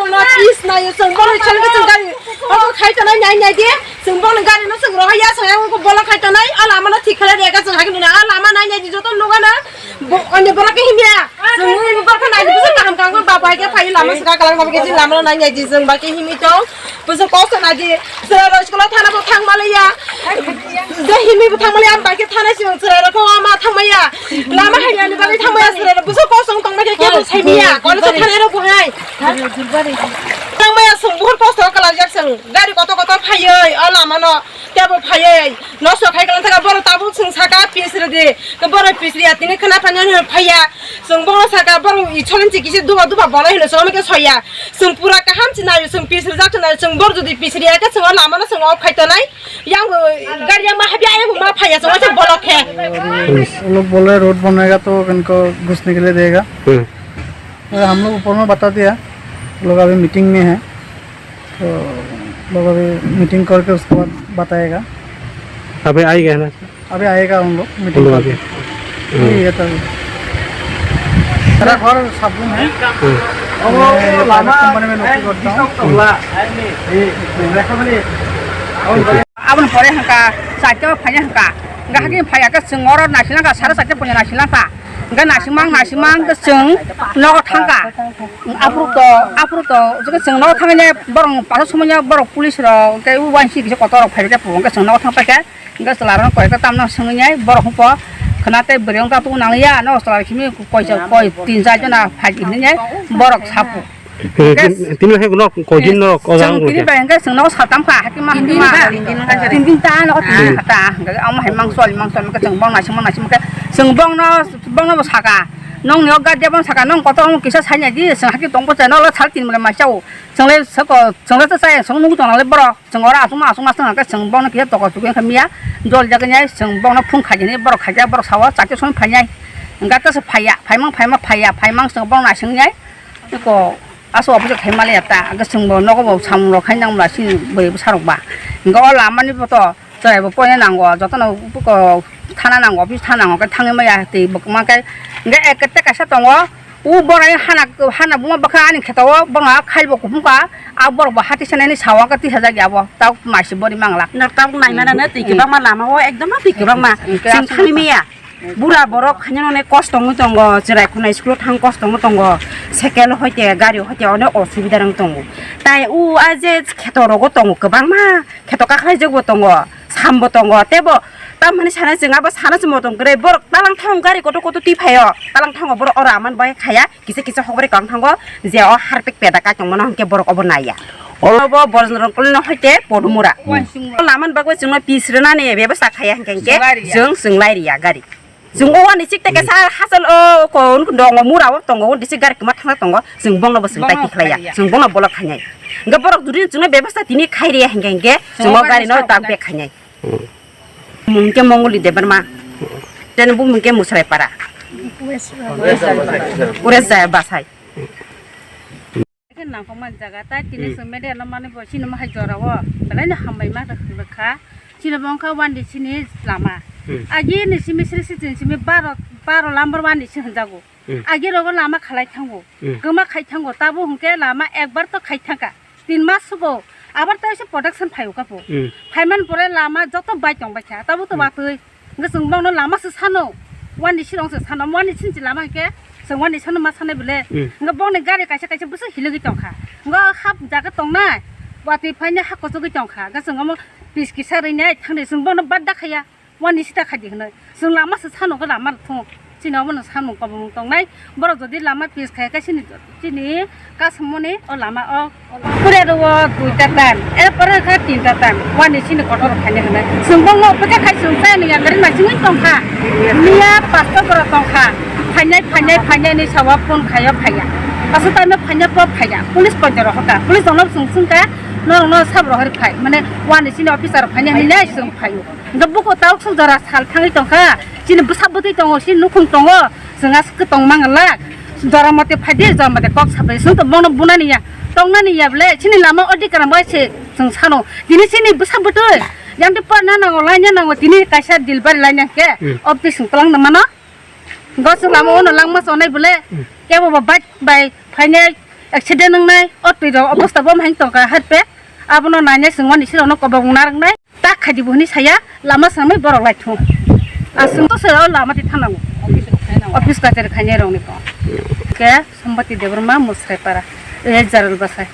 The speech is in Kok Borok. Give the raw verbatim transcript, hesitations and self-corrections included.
Bono peace nayo, chwng bono chwng chwng gari. Abo khai tonai nai nai di. Chwng bono gari no chwng rohai ya, chwng ang bono khai tonai. A lama no thik khlai rega chwng hai nuna. A lama nai nai di joto nugana. Bo, onde borok ke himya. Chwng nini borok ke nai di, bwswk kaham kaham ba bai ke phai lama swka kalang lama ke jin lama nai nai di chwng ba ke himi tong. Bwswk kok sa nai di. Chwra roi school thana bo thang maliya. Je himi bo thang maliya, ba ke thana chwng chwra rok ko ama thang maya. Lama hai ani ba thang maya chwra rok bwswk kok sa tong ma ke ke bo sai miya. Kono sa thana rok bo hai. Thang maya chwng buhur kok sa kalang jak chwng. Gari koto koto phaioi o lama no. Tebo phaioi. Nosto khai kalang thaka borok tabuk chwng saka peace rwdi. Ke borok peace riya tini khana phanya hino phaiya. Chwng bono saka borok i cholen chi kisi duba duba bolai hino chwng ke soya. Chwng pura kaham chi nayo chwng peace rijak chi nayo chwng bor jodi peace riya ke chwng lama no chwng off khai tonai. Yang gari yang ma habya yang ma phaiya chwng se bolok khe. Police, वो लोग बोल रहे रोड बनेगा तो इनको घुसने के लिए देगा। हम्म। और हम लोग ऊपर में बता दिया, लोग अभी मीटिंग में है। तो लोग अभी मीटिंग करके उसके बाद बताएगा। अभी आएगा ना? अभी आएगा उन लोग मीटिंग उन लोग करके। अभी। यही है तो अभी। मेरा घर साबुन है। हम्म। मैं ये प्राइवेट कंपनी में नौकरी करता हूँ। Aboni pore hwnka, charta o phaina hwnka. Hwnka hakhe phaiya khe chwng oro naisilangkha, sare charta pono naisilangkha. Hwnka naisimang, naisimang khe chwng nogo thangkha. Aphuru to, aphuru to, jikhe chwng nogo thangwi nai borok paisa sumui nai borok police rok tei uansuk kisa kotor rok phai khe hwnkhe chwng nogo thang paikha. Hwnkhe chwla rok koi khe tamno swngwi nai borok hwnpo khwna tei bwrwi wngkha tubu nang ya, nogo chwla rok simi koi, koi tin char jona phai hinwi nai borok sapu. Tin, tin, tin hai no koi din no o jang tini bai hwnkhe chwng nogo saltam kha, hakhe ma, hakhe ma. Tin din ta nogo tin din ta, hwnkhe amo hai mangso, mangso, hwnkhe chwng bong naising, bong naising, hwnkhe chwng bongno, bongno bo saka. Nongni o gari debong saka, nong kotor omo kisa sai nai di, chwng hakhe tongbo chai, nokle sal tin bai mai chao. Chwngle soko, chwngle ta chaya, chwng nugwi tong nang le borok. Chwng oro aswk ma aswk ma swng hwnkhe chwng bono kisa tokol chukwi wngkha miya. Jol jagwi nai chwng bono phung khaijani borok khaijak, borok sao, charta song phainai. Hingke ta se phaiya, phaimang, phaima, phaiya, phaimang se borok naising yai. Eko aso office khai maliya ta, hingke chwng bo nogo bo samung rok khai nang mla sini bwrwi bwsa rok ba. Hingke o lama ni poto chwrai bo poina nango, joto no eko thana nango, office thana nango, hingke thangwi maya twi bo kwma khe. Hingke ek kete kaisa tongo, u borai hana, hana buma bwkha ani kheto o, bono khai bo kuphum ka, a borok bo hati sanani sawa khe tisa jak ya bo, ta maisi bori mangla. Nok tabuk nai mana na twi kwbangma lama o, ekdom twi kwbangma. Hingke chwng aswk thangwi maya. Bura borok khaina nang kosto wng tongo, chwrai khwnai school thang kosto wng tongo, cycle hoite gari hoite onek osubida wng tongo. Tai u a je kheto rogo tongo kwbangma, kheto kakhlai jagbo tongo, sambo tongo, tebo tamani sana chwng abo sana se motong kwrwi borok talang thang gari koto koto twi phaio, talang thango borok oro aman bai khaya. Kisa kisa hokbari kang thango je o harpik peda ka tongmano hwnkhe borok obo naiya. Oro bo borok rok kulino hoite podumura. Laman bagwi chwngno pis rwnani bebasa khaiya hwnkhe hwnkhe chwng chwng lai riya gari. Chwng o ani chik teke sa hasal o kon dongo mura o tongo undi chik gari kwma thangna tongo chwng bongno bo chwng tai tikhlaiya chwng bongno bolok khainai. Hwnkhe borok judi chwngno bebasa tini khai riya hwnkhe hwnkhe chwng o gari no tak bek khainai. Mung khe Mongoli Debbarma. Tene bumung khe Musrai Para. Ure jaya basai. Khe nangkukmani jaga tai tini chwng media no manwi bo chini mohai jora o belai no hambai ma rwkha. Chini bo wngkha wandi chini lama. Agi ni simi sri sri chini simi baro baro lambar wandi si hwnjago. Agi rogo lama khalai thango. Kwma khai thango tabo hwnkhe lama ekbar to khai thangkha. Tin mas sugo, abar ta ese protection phaio kapo. Phaiman pore lama joto bai tong bai kha, tabo to watwi. Hwnkhe chwng bongno lama se sano, wani sirong se sano, wani sinchi lama hwnkhe chwng wani sano ma sanai bole. Hwnkhe bongni gari kaisa kaisa bwswk hilogwi tongkha. Hwnkhe hap jaga tongnai, watwi phainai ha kochogwi tongkha. Hwnkhe chwng omo pis kisa rwinai thangdi chwng bongno badda khaiya. Wani sita khaidi hwnwi. Chwng lama se sano khe lama rw thung. Chini obono samung kobongmung tongnai. Borok jodi lama pis khai khe chini, chini kasamoni o lama o. Pura rw o duita tan. Er pore khe tinta tan. Wani chini kotor phainai hwnwi. Chwng bongno opeka khai chwng chayani ya gari naisingwi tongkha. Miya pastor borok tongkha. Phainai, phainai, phainai ni sawa phone khaio phaiya. Pastor tamo phainai po phaiya. Police poito rok hoka. Police rokno chwng chwngkha. Norokno sab rohor phai. Mane wani chini officer phainai hwnwi chwng phaio. Hwnkhe buko tauk sok jora sal thangwi tongkha, chini bwsa bwtwi tongo, chini nukhung tongo, chwng aswk kwtong manglak, jora mate phaidi, jora mate kok sabai, chwng to bono bunani ya, tongnani ya bole, chini lama odhikar bai se chwng sano, tini chini bwsa bwtwi, yang tei porna nango, laina nango, tini kaisa delivery laina khe, obtwi chwng twlang mano. Gosok lama ono langma sonai bole, kebo bo bike bai phainai accident wngnai, o twi rok obosta bo hai tongkha harpe, abono nainai chwng wani sirokno kobong narwknai, tak khaidi bo hinwi saya, lama samwi borok lai thung. Aswng to se o lama twi thanango, office kachari khainai rokni kok. Ke Sombati Debbarma Musraipara, e Jarul Bwsai.